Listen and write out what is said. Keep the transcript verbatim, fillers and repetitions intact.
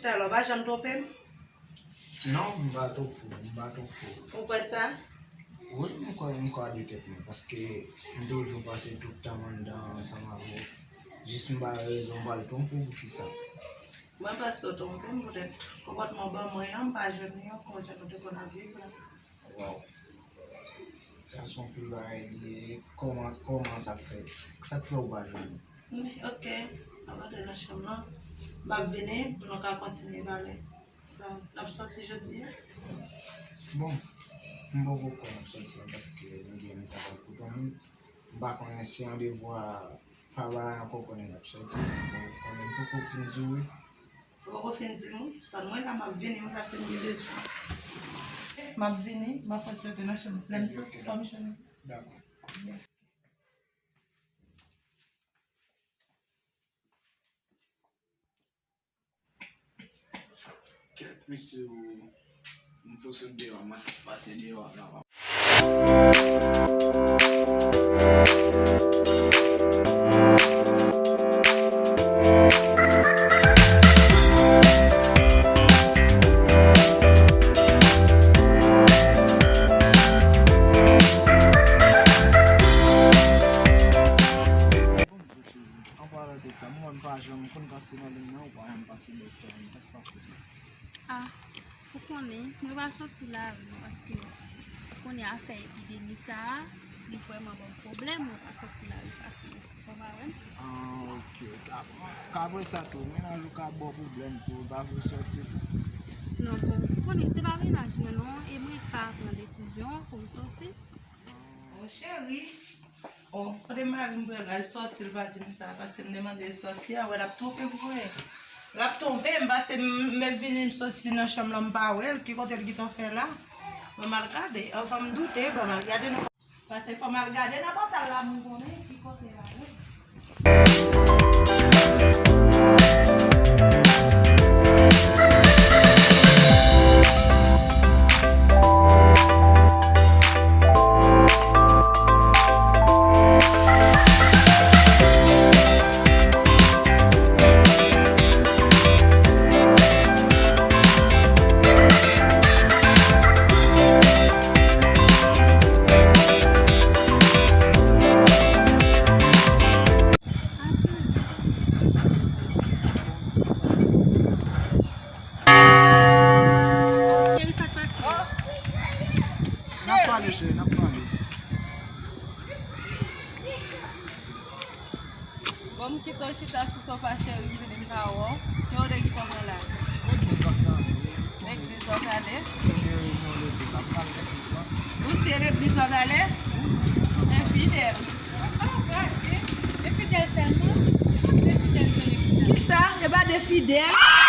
Talè, w pa janm twonpe m? Non, m pa twonpe w, m pa twonpe w. Ou kwè sa? Wi, m kwè, m kwè a de tèt mwen, paske m toujou pase tout tan m anndan ansanm avè w. Jis m ba rezon m pral twonpe w, poukisa? Mwen panse w twonpe m poutèt konpòtman w ban mwen an, m pa jwenn li ankò jan nou te konn ap viv la. Waw. Sa se yon pil bagay li ye. Kòman, kòman sa k fè, sa k fè w pa jwenn li? Men, ok. M ap antre nan chanm nan. M ap vini pou nou ka kontinye pale. Sa, n ap sòti jodi a? Bon, m poko kwè n ap sòti non, paske m gen yon travay pou tèmine. M pa konnen si randevou a pa bay ankò konnen n ap sòti. Bon, konnen m poko fin di w wi. Ou poko fin di m wi. Tann mwen la, m ap vini wi, paske m gen bezwen. M ap vini, m ap fè ti antre nan chanm. Lè m sòti, fò m jwenn ou. Dakò. Kèt, mesye, m fò sot deyò, mwen sa k pase deyò a la. An palan de sa, mwen menm pa janm konn pase nan liy nan, ou pa janm pase bò sa, men sa k pase? Ah, ou konnen, mwen pa sòti lari non, paske ou konnen afè epidemi sa a, li vrèman ban m pwoblèm, mwen pa sòti lari fasil, sa w pa wè m? Ah, ok, ok. Ap-, apre sa tou, mennaj ou ka ba w pwoblèm tou, ou pa vle sòti tou? Non, bon, ou konnen se pa mennaj mwen non, e mwen k pa pran desizyon pou m sòti. Oh, cheri. Oh, kote mari m pran l al sòti, l pa di m sa, paske m te mande l sòti a, wè l ap twonpe m vre. L ap twonpe m, paske m, m vini, m sòti nan chanm lan, m pa wè l, ki kote l gentan fè la? Bon, m al gade, anvan m doute, bon, m al gade nan, paske fò m al gade nan pòtal la, m konnen ki kote l ale. Cheri, sa k pase? N ap pale, cheri, n ap pale. Bon, m kite w chita sou sofa, cheri, m vini, m pa wè w. Ki odè ki t anvan la? Legliz w ap tande. Legliz w ap ale? Ou se legliz w ap ale? Enfidèl. Enfidèl sèlman? Enfidèl sou legliz la. Kisa? E pa de fidèl?